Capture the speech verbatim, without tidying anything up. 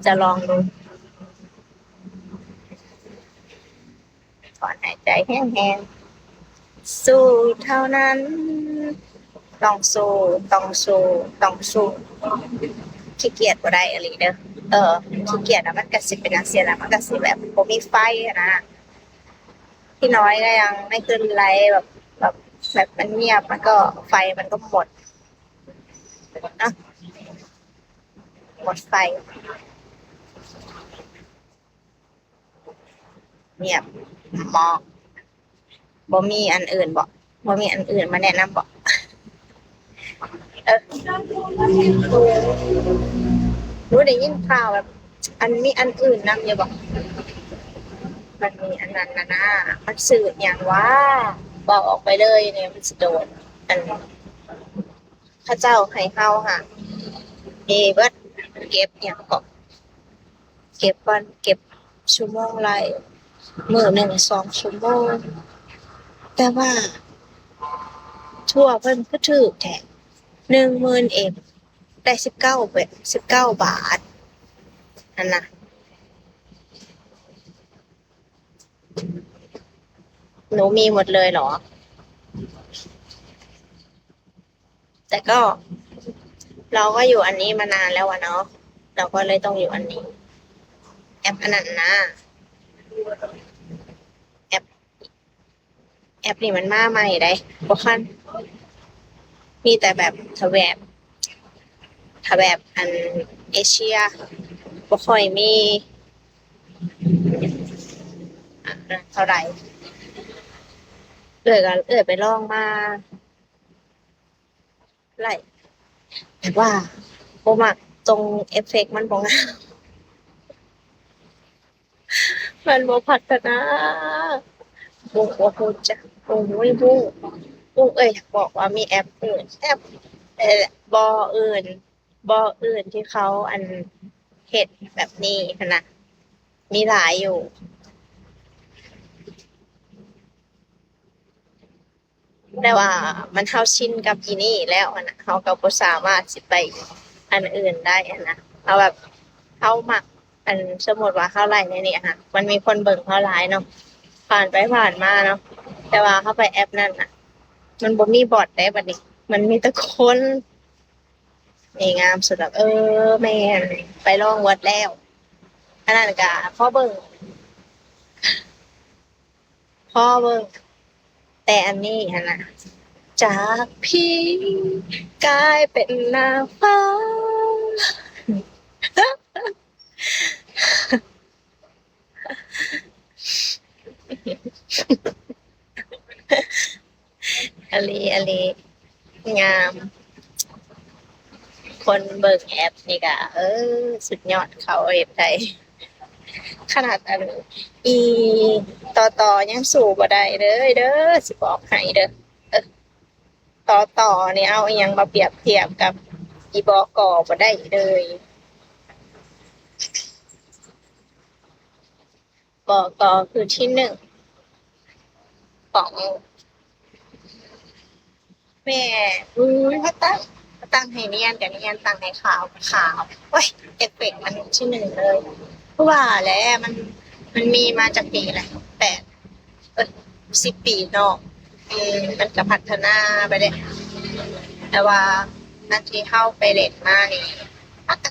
จะลองดู ถอนหายใจแฮงๆ สู้เท่านั้น ต้องสู้ ต้องสู้ ต้องสู้ ขี้เกียจบ่ได้อีหลีเด้อ เออ ขี้เกียจแล้วมันก็สิเป็นจั่งซี้ล่ะ มันก็สิแบบบ่มีไฟหั้นนะ พี่น้อยก็ยังไม่ขึ้นไลฟ์ แบบ แบบ แบบมันเงียบ มันก็ไฟมันก็หมด นะ หมดไฟ เงียบ มอง บ่มีอันอื่นบ่ บ่มีอันอื่นมาแนะนำบ่ เออ หนูได้ยินข่าวแบบ อันมีอันอื่นนำอยู่บ่ มันมีอันนั้นนะนะ มันชื่อหยังวะ บอกออกไปเลยเนี่ย มันสิโดน อัน เขาเจ้าให้เฮาหา เอ เบิด เก็บหยังก็ เก็บก่อน เก็บชั่วโมงละ มื้อหนึ่งสองชั่วโมง แต่ว่า ทัวร์เพิ่นคือถูกแท้ หนึ่งหมื่นเอ็ม ได้สิบเก้า แบบ สิบเก้าบาท นั่นนะ หนูมีหมดเลยเหรอ แต่ก็ เราก็อยู่อันนี้มานานแล้วอะเนาะ เราก็เลยต้องอยู่อันนี้ แอปอันนั้นนะ แอป แอปนี่มันมาใหม่ได้ บ่คัน มีแต่แบบแถบ แถบอันเอเชีย บ่ค่อยมี อ่ะ เท่าไหร่ เอื้อยก็เอื้อยไปลองมา ไล่ แต่ว่าบ่มักตรงเอฟเฟกต์มันบ่งาม มันบ่พัฒนา บุ้งบ่ฮู้จัก บุ้งบ่มีบุ้ง บุ้งเอ้ย อยากบอกว่ามีแอปอื่น แอป เอ่อ บ่อื่น บ่อื่นที่เขาอันเฮ็ดแบบนี้หั้นนะ มีหลายอยู่ แต่ว่ามัน เฮาชินกับอีนี่แล้วหั้นนะ เฮาก็บ่สามารถสิไปอันอื่นได้หั้นนะ เฮาแบบ เฮามัก อัน สมมุติว่าเฮาไลฟ์ในนี้หั้นนะ มันมีคนเบิ่งเฮาหลายเนาะ ผ่านไปผ่านมาเนาะ แต่ว่าเฮาไปแอปนั้นน่ะ มันบ่มีบอทเด้บัดนี้ มันมีแต่คน นี่งามสุดแล้ว เออ แม่น ไปลองเบิดแล้ว อันนั้นก็พอเบิ่ง พอเบิ่ง แต่อันนี้หั้นนะ จากพี่กลายเป็นนางฟ้า อหลี อหลี งาม คนเบิ่งแอปนี่ก็ เออ สุดยอด เขาเฮ็ดได้ ขนาดอัน อีต่อต่อยังสู้บ่ได้เลยเด้อ สิบอกให้เด้อ เออ ต่อต่อนี่เอาอิหยังมาเปรียบเทียบกับอี บก บ่ได้เลย บก คือที่หนึ่งของ แม่ อุ้ย เขาตั้ง เขาตั้งให้เนียน แต่เนียนตั้งให้ขาว ขาว โอ้ย เอฟเฟกต์มันที่หนึ่งเลย เพราะว่าแหละ มัน มันมีมาจากปีแหละ แปด เอ้ย สิบปีเนาะ อืม มันก็พัฒนาไปเลย แต่ว่าอันที่เฮาไปเล่นมานี่ มันก็